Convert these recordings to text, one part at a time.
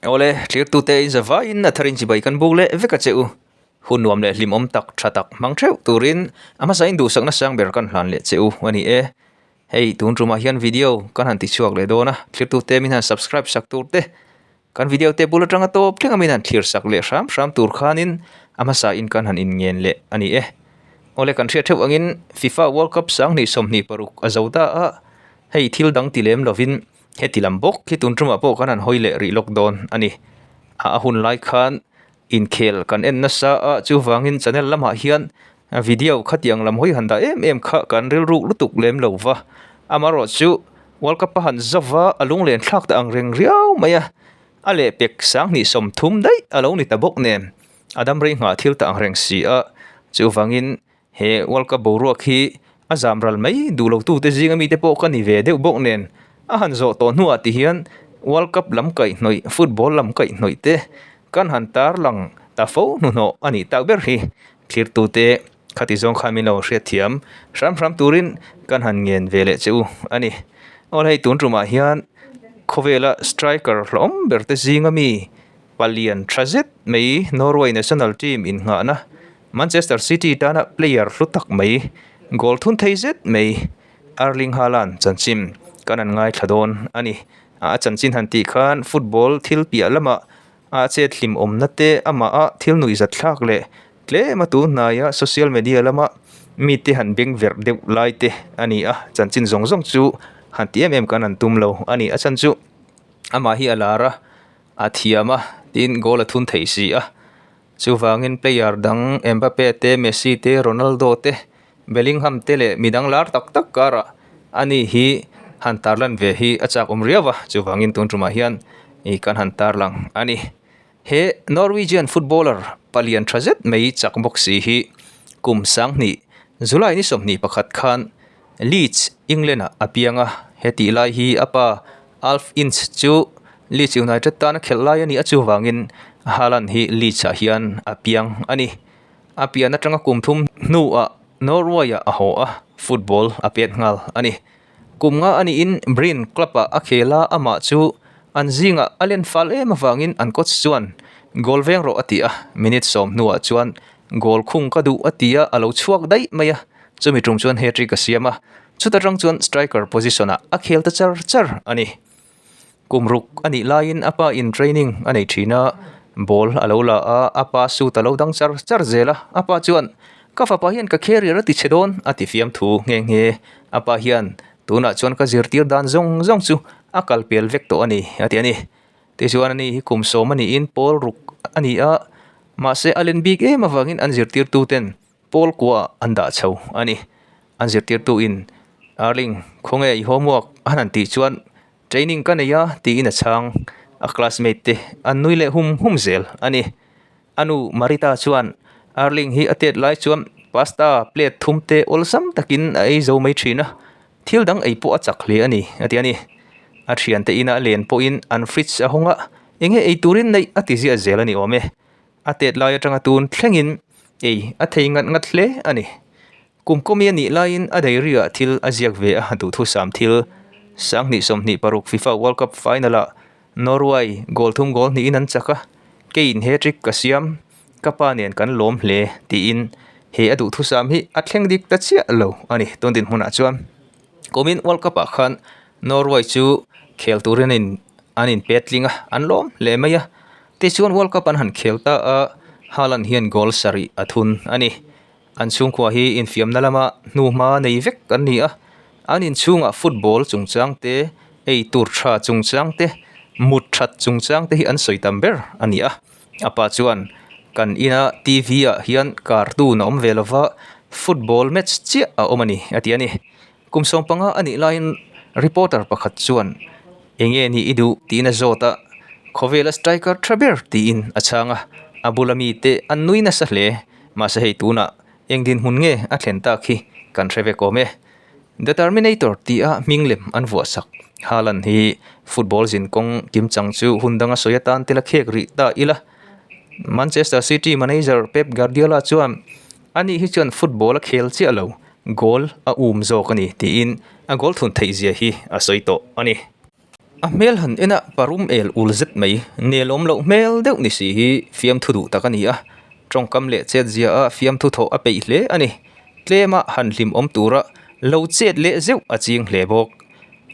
Awle, thirtute in zavaiin a tharin chibai kan buk leh vek a che u. Hun nuam leh hlimawm tak tha tak hmang theuh turin a hmasain duhsakna sang ber kan hlan leh che u a ni e. Hei tun tumah hian video kan han tichhuak leh dawn a, thirtute min han subscribe sak tur te, kan video te bul atanga tawp thleng a min han thlir sak leh hram hram tur khanin a hmasain kan han inngen leh a ni e. Awle kan hriat theuh angin FIFA World Cup 2026 a zo ta a, hei thil dang ti lem lovin Heti lam bawk hi tun tumah pawh kan han hawi leh rih lawk dawn a ni. A hun lai khan inkhel kan en nasa a, chuvangin channel lamah hian video khatiang lam hawi han dah em em kha kan rilruk lutuk lem lo va. Amaherawh chu World Cup a han zauh a, a lunglen thlak ta ang reng riau mai a, a lehpek 2030 daih a lo ni ta bawk nen a dam rei nghah thil ta ang reng si a, chuvangin He World Cup boruak hi a zam ral mai duh lo tute zinga mite pawh ka ni ve deuh bawk nen a han zawh tawh hnuah ti hian World Cup lam kaihhnawih, football lam kaihhnawih te kan han tarlang ta fo hnuhnawh a nih tak ber hi. Thlirtute khati zawng khan min lo hriatthiam hram hram turin kan han ngen ve leh che u a ni. Aw hei tun tumah hian khawvela striker hlawm ber te zinga mi palian tha zet mai Norway national team innghahna Manchester City tana player hlu tak mai, goal thun thei zet mai Erling Haaland chanchin kan han ngaithla dawn a ni. A chanchin han tih khan football thil piah lamah a chet hlim awmna te amaha thil nuihzat thlak leh tlem a tun hnaia social media lama mite han beng verh deuh lai te a ni a, chanchin zawng zawng chu han ti em em kan han tum lo a ni. A chhan chu amah hi a lar a, a thiam a, tin goal a thun thei si a. Chuvangin player dang Mbappe te, Messi te, Ronaldo te, Bellingham te leh midang lar tak tak karah ani hi han tarlan ve hi a chak awm riau a, chuvangin tun tumah hian ih kan han tarlang a ni. He Norwegian footballer palian tha zet mai chak bawk si hi kum 20 July ni 21 khan Leeds, England-ah a piang a, hetih lai hi a pa Alf Ince chu Leeds United tana khelh lai a nih a chuvangin Haaland hi Leeds-ah hian a piang a ni. A pian atanga kum thum hnuah Norway-ah a haw a, football a pet nghal a ni. Kum nga a niin Bryne club-ah a khel a, amah chu an zingah a len fal em avangin an coach chuan goal veng rawh a ti a, minute sawm hnuah chuan goal khung ka duh a ti a, a lo chhuak daih mai a, chumi tum chuan hat-trick a siam a. Chuta tang chuan striker position ah a khel ta char char a ni. Kum ruk a nih laiin a pa in training a nei thin a, ball a lo la a, a pa suit a lo dang char char zel a, a pa chuan ka fapa hian ka carrier a ti chhe dawn a ti fiam thu nghe nghe. A pa hian tunah chuan ka zirtir dan zawng zawng chu a kal pel vek tawh a ni a ti a ni. Tichuan ani hi kum sawm a niin pawl ruk a ni a, mahse a len bik em avangin an zirtirtu ten Pawl kua an dah chho a ni. An zirtirtu in Erling, khawnge i homework a han tih chuan training ka nei a tiin a chhang. A classmate te an nui leh hum hum zel a ni. A nu Marita chuan Erling hi a tet lai chuan pasta plate thum te awlsam takin a ei zo mai thin a, thil dang ei pawh a chak hle a ni a ti a ni. A thiante ina len pawhin an fridge a hawng a, enge ei turin neih a ti ziah zel a ni awm e. A tet lai atanga tun thlengin ei a thei ngat ngat hle a ni. Kum kawmi a nih laiin a diary ah thil a ziak ve a, duhthusam thil. 2026 FIFA World Cup final ah Norway goal thum goal hnihin an chak a, keiin hat-trick ka siam, ka pa nen kan lawm hle tiin he a duhthusam hi a thleng dik ta chiah lo a ni. Tun dinhmunah chuan kumin World Cup ah khan Norway chu khel turin an inpet tling a, an lawm hle mai a. Tichuan World Cup an han khel ta a, Haaland hian goal sarih a thun a ni. An chhungkua hi infiamna lama hnuhma nei vek an ni a, an inchhungah football chungchang te, ei tur tha chungchang te, mut that chungchang te hi an sawi tam ber a ni a. A pa chuan, Kan ina TV ah hian cartoon a awm ve lova, football match chiah a awm a ni, a ti a ni. Kum 15 a nih laiin reporter pakhat chuan eng nge ni i duh tiin a zawt a, khawvela striker tha ber tiin a chhang a, a bula mite an nui nasa hle. Mahse hei tunah eng dinhmun nge a thlen tak hi kan hre vek awm e. The Terminator tia hming lem an vuah sak. Haaland hi football zinkawng kimchang chu hun danga sawi atan tel a khek rih ta ila. Manchester City manager Pep Guardiola chuan ani hi chuan football a khel chiah lo, goal a um zawk a ni tiin a goal thun theih zia hi a sawi tawh a ni. A hmel han en a, parum el ul zet mai, nelawm loh hmel deuh ni si hi fiamthu duh tak a ni a, tawngkam leh chet zia a fiamthu thawh a peih hle a ni. Tlema han hlimawm tura lo chet leh zeuh a ching hle bawk.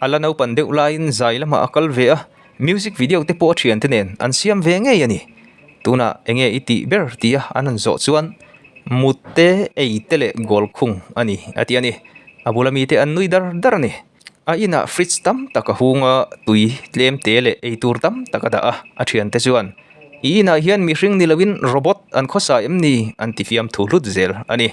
A la naupan deuh laiin zai lamah a kal ve a, music video te pawh a thiante nen an siam ve ngei a ni. Tunah enge i tih ber tia an han zawh chuan mut te, ei te leh goal khung a ni a ti a ni. A bula mite an nui dar dar a ni. A inah fridge tam tak a hung a, tui tlem te leh eitur tam tak a dah a, a thiante chuan, I inah hian mihring ni loin robot an khawsa em ni? an ti fiam thu hlut zel a ni.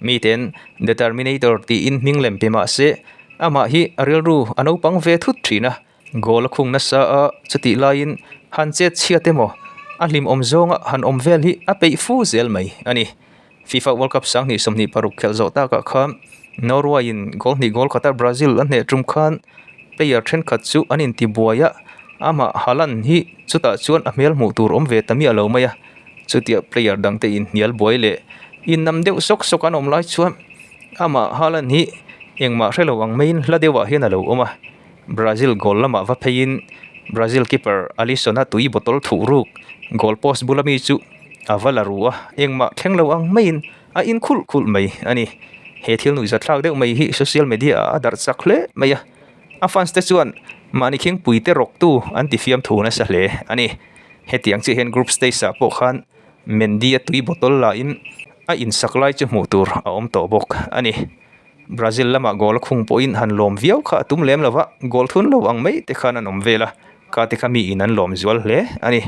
Miten The Terminator tiin hming lem pe mah se, amah hi a rilru a naupang ve thut thin a, goal a khung nasa a, chutih laiin han chet chhiat emaw a hlimawm zawnga han awm vel hi a peih fu zel mai a ni. FIFA World Cup 2026 khelh zawh takah khan Norway in goal hnih goal khata Brazil a hneh tum khan player thenkhat chu an intibuai a, amah Haaland hi chutah chuan a hmel hmuh tur awm ve ta miah lo mai a, chutia player dangte inhnial buai leh innam deuh sawk sawk an awm lai chuan amah Haaland hi engmah hre lo ang maiin hla deuhah hian a lo awm a, Brazil goal lamah va pheiin Brazil keeper Alisson-a tui bottle thuh ruk goal post bula mi chu A va la ru a, engmah thleng lo ang maiin a in khulh khulh mai a ni. He thil nuihzat thlak deuh mai hi social media ah a darh chak hle mai a, a fans te chuan mahni khingpui te rawk tu an ti fiam thu nasa hle a ni. Hetiang chiah hian group stage ah pawh khan Mendy a tui bottle la in a insak lai chu hmuh tur a awm tawh bawk a ni. Brazil lamah goal a khung pawhin han lawm viau kha a tum lem lo va, goal thun lo ang mai te khan an awm vel a, ka te kha mi in an lawm zual hle a ni.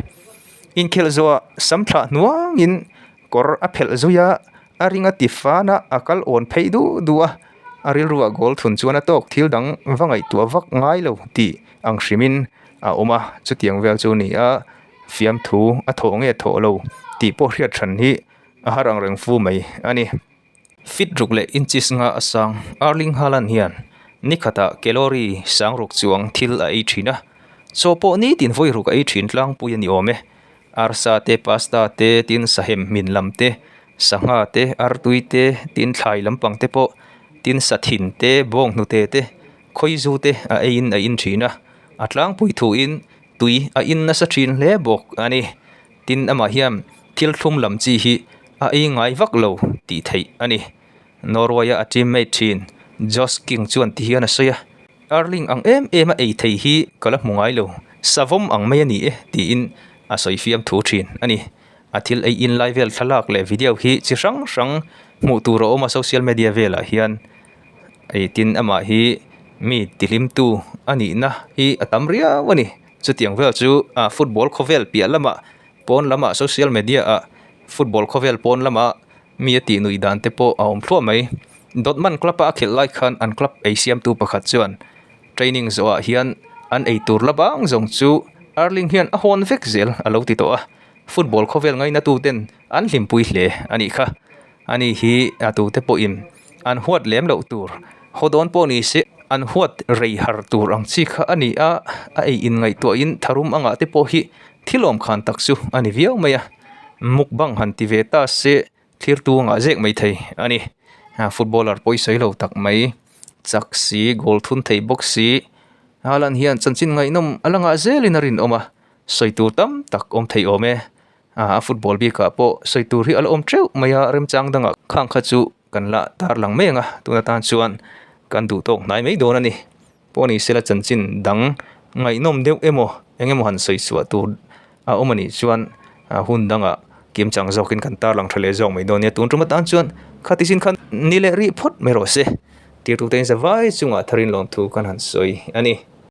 Inkhelh zawhah sam thlah hnuangin kawr a phelh zui a, a ring a ti fan a, a kal awn phei duh duh a, a rilruah goal thun chuan a tawk thil dang va ngaihtuah vak ngai lo tih ang hrimin a awm a, chutiang vel chu ni a, fiamthu a thawh nge thawh lo tih pawh hriat hran hi a har ang reng fu mai a ni. Fit ruk leh inches nga a sang Erling Haaland hian ni khatah calorie sang ruk chuang thil a ei thin a, chaw pawh nitin vawi ruk a ei thin tlangpui a ni awm e. Arsa te, pasta te, tin sahem hmin lam te, sangha te, artui te, tin thlai lampang te pawh, tin sathin te, bawnghnute te, khawizu te a eiin a in thin a, a tlangpui thuin tui a in nasa thin hle bawk a ni. Tin, amah hian thil thlum lam chi hi a ei ngai vak lo tih theih a ni. Norway-a a teammate thin Josh King chuan ti hian a sawi a, Erling ang em em a ei thei hi ka la hmu ngai lo, savawm ang mai a ni e tiin a sawi fiam thu thin a ni. A thil ei in lai vel thlalak leh video hi chi hrang hrang hmuh tur a awm a social media velah hian. Ei tin amah hi mi tihlimtu a nihna hi a tam riau a ni. Chutiang vel chu football khawvel piah lamah pawn lamah social media ah football khawvel pawn lama mi a tih nuih dan te pawh a awm thluah mai. Dortmund club a a khelh lai khan an club ei siamtu pakhat chuan training zawhah hian an ei tur la bang zawng chu Erling hian a hawn vek zel a lo ti tawh a, football khawvel ngainatu ten an hlimpui hle a nih kha. Ani hi a tute pawhin an huat lem loh tur, haw dawn pawh ni se an huat rei har tur ang chi kha a ni a, a ei in ngaihtuahin tharum angah te pawh hi thil awm khan tak chu a ni viau mai a, mukbang han ti ve ta se thlir tu angah zek mai thei a ni. Footballer pawisawi lo tak mai, chak si, goal thun thei bawk si, Haaland hian chanchin ngaihnawm a la ngah zelin a rinawm a, sawi tur tam tak awm thei awm e. A football bikah pawh sawi tur hi a la awm teuh mai a, remchang dangah khang kha chu kan la tarlang mai ang a, tun atan chuan kan duh tawk hnai mai dawn a ni. Pawh ni sela chanchin dang ngaihnawm deuh emaw eng emaw han sawi chhuah tur a awm a nih chuan hun dangah kimchang zawkin kan tarlang tha leh zawk mai dawn nia. Tun tum atan chuan khati chin khan ni leh rih phawt mai rawh se. Tirtu te in zavai chungah tharin lawmthu kan han sawi a ni.